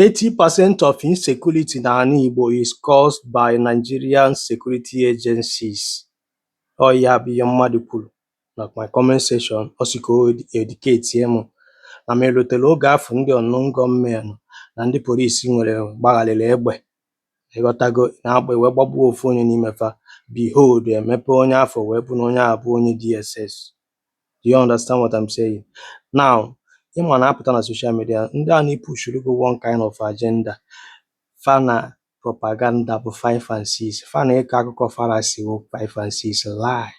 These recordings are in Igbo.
80% of insecurity n'ala Igbo is caused by Nigerian security agencies. Ọ ya bụ ihe mmadụ kwuru na my comment section. Ọ sị ka o educate m na m elotere oge afọ ndị unknown gunmen na ndị polisi nwere gbagharịrị egbe, ịghọtago, na-agba wee gbagbuo ofu onye n'ime fa. Behold, emepe onye afọ wee bụ na onye a bụ onye DSS. Do you understand what I'm saying now? Ịma na-apụta na social media, ndị a na-epushuru gị one kind of agenda fa na propaganda bụ 5 and 6, fa na ịkọ akụkọ fallacy bụ 5 and 6 lie.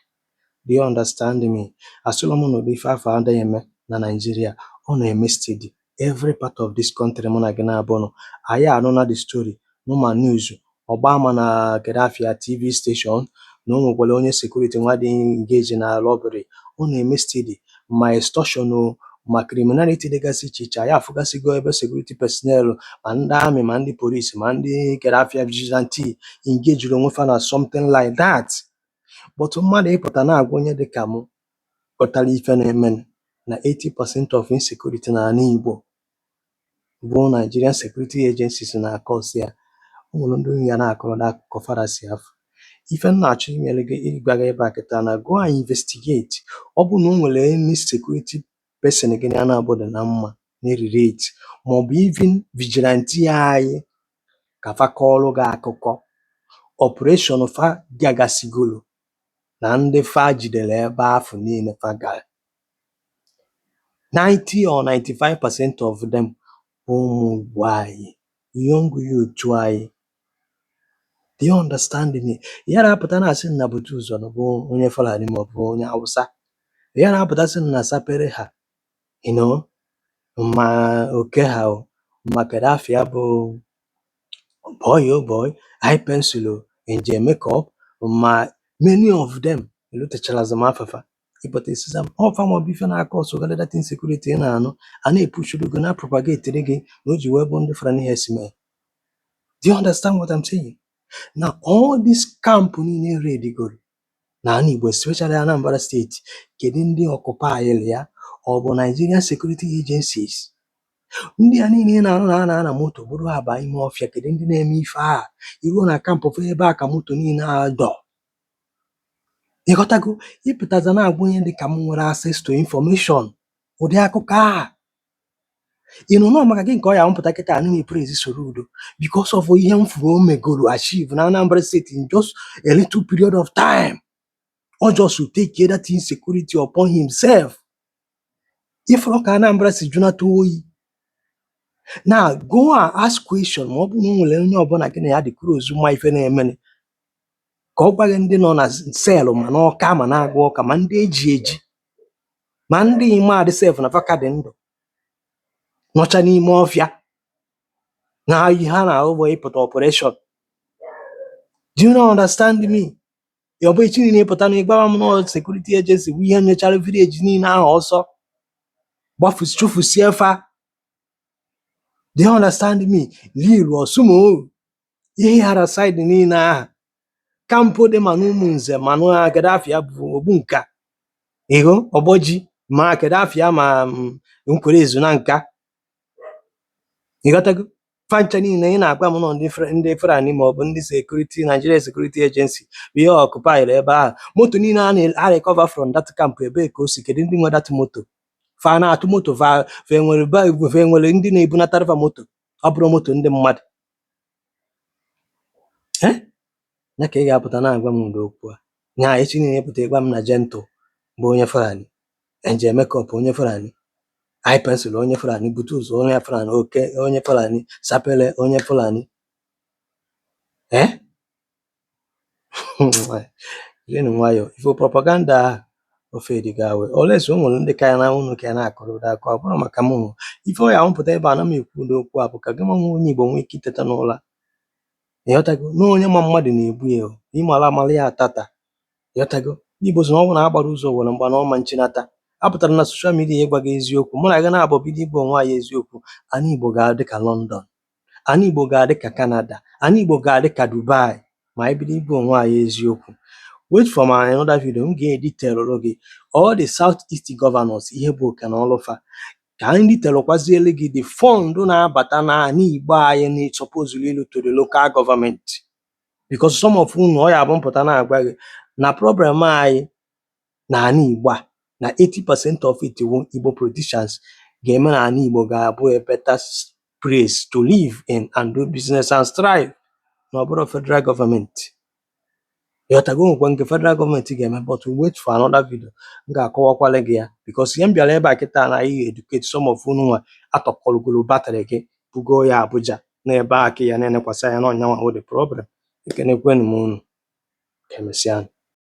Do you understand me? Asịrọ m na ụdị ife afọ adịghị eme na Nigeria. Ọ na-eme steady, every part of this country. Mụ na gị na-abụ nọ, anyị anụ na the story nụ ma news ọgba ama na Kedafia TV station na o nwekwara onye security nwa dị engage na robbery. Ọ na-eme steady, ma extortion o, ma criminality dịgasị iche iche. Anyị afụgasịgo ebe security personnel, ma ndị army, ma ndị police, ma ndị Kedafia vigilante engage onwe fa na something like that. But mmadụ ịpụta na-agwa onye dịka mụ ghọtara ife na-eme na 80% of insecurity n'ala Igbo bụ Nigerian security agencies na-acause ya, o nwere ndị ya na-akọrọ akụkọ fallacy afọ. Ife m na-achọ imere gị, ịgwa gị ebe a kịta na go and investigate. Ọ bụ na o nwere any security person gị na ya na-abụ dị na mma na-relate, maọbụ even vigilante anyị, ka fa kọọrọ gị akụkọ operation fa gagasigoro na ndị fa jidere ebe afọ niile fa gara. 90 or 95% of them bụ ụmụ Igbo anyị, young youth anyị. Do you understand me? Ya na-apụta na-asị na bute ụzọ na bụ onye Fulani maọbụ onye Hausa. Ya na-apụta sị na sapere ha ma oke ha o, ma Kedafia bụ boy oh boy, eye pencil o, nje makeup, ma many of them elotecharazi m afafa. Ịpụta isiza m ọfa ma ọ bụ ife na-aka ọsọ that insecurity ị na-anụ a na-epushuru gị na propagate gị na o ji wee bụ ndị Fulani herdsmen. Do you understand what I'm saying? Na all this camp niile raidgoro n'ala Igbo, especially Anambra State, kedu ndị occupy ya? Ọ bụ Nigerian security agencies. Ndị a niile ị na-anụ na a na-ana moto bụrụ ha baa ime ọfịa, kedu ndị na-eme ife a? Iruo na camp fụ ebe a ka moto niile a dọ, ịghọtago? Ịpụtaza na-agwa onye dị ka m nwere access to information ụdị akụkọ a ị nọ nọ maka gị nke ọ ya mpụta kịta ana m praise Soludo because of ihe m furu o megoro achieve na Anambra State in just a little period of time. Ọ just to take that insecurity upon himself. Ifụrụ ka Anambra si junata oyi. Now go and ask question, ma ọ bụrụ na o nwere onye ọbụla gị na ya dị close ma ife na-emene, ka ọ gwa gị ndị nọ na cell, ma n'Ọka, ma na-agụ ọka, ma ndị eji eji, ma ndị imadị sef na faka dị ndụ nọcha n'ime ọfịa na ihe ha na-arụ bụ ịpụta operation. Do you not understand me? Ọ bụ echi niile ịpụta na ịgbawa m na security agency bụ ihe nyechara village niile ahụ ọsọ gbafu chụfusie fa. Do you understand me? Lilu Osumoru ihe hara side niile ahụ, camp dị ma n'Ụmụnze, ma na Gadafia bụ Ogbunka, ịhụ Ọgbọji, ma Gadafia, ma Nkwere Ezu na nka, ịghọtago? Fancha niile ị na-agwa m nọ ndị Fulani ma ọ bụ ndị security, Nigeria Security Agency bụ ihe occupyịrị ebe ahụ. Moto niile a na-recover from that camp, ebee ka o si? Kedu ndị nwe that moto? Fa na-atụ moto fa, fa enwere fa enwere ndị na-ebunatara fa moto. Ọ bụrụ moto ndị mmadụ, eh? Ya ka ị ga-apụta na-agwa m ụdị okwu a nya echi niile ịpụta ịgwa m na Gentle bụ onye Fulani, Nje Makeup onye Fulani, Eye Pencil onye Fulani, Bute Ụzọ onye Fulani, Oke onye Fulani, Sapele onye Fulani, eh? Jirinụ nwayọọ ifo propaganda ahụ ofe edigo awe olesi. O nwere ndị ka ya na unu ka ya na-akọrọ ụdị akọ ọ bụrụ maka mụ ife ọ ya mpụta ebe a na m ekwu ụdị okwu a bụ ka gị nwa onye Igbo nwee ike iteta n'ụra, ịghọtago? Na onye ma mmadụ na-egbu ya o, ịmara amara ya atata, ịghọtago? Ndị Igbo sị na ọ bụ na agbara ụzọ were mgba na ọma nchinata. Apụtara na social media ịgwa gị eziokwu. Mụ na gị na-abụ bido ịgwa onwe anyị eziokwu, ala Igbo ga-adị ka London, ala Igbo ga-adị ka Canada, ala Igbo ga-adị ka Dubai, ma anyị bido ịgwa onwe anyị eziokwu. Wait for my another video, m ga-edetailụrụ gị all the South East governors, ihe bụ oke na ọlụfa. Ka anyị detailụkwazielu gị the fund na-abata n'ala Igbo anyị na supposedly ilu to the local government, because some of unu, ọ ya bụ mpụta na-agwa gị na problem anyị n'ala Igbo a, na 80% of it wụ Igbo politicians ga-eme na ala Igbo ga-abụ a better place to live in and do business and strive, na ọ bụrụ federal government. Ịghọtago? Nwekwa nke federal gọọmenti ga-eme, but wait for another video, m ga-akọwakwala gị ya, because ihe m bịara ebe a kịta na anyị educate some of unu nwa atọkọrọgoro battery gị bugo ya Abuja n'ebe a ka ya na-enekwasị anya na ọnyanwa wụ the problem. Ekenekwenu m unu, ka emesịa.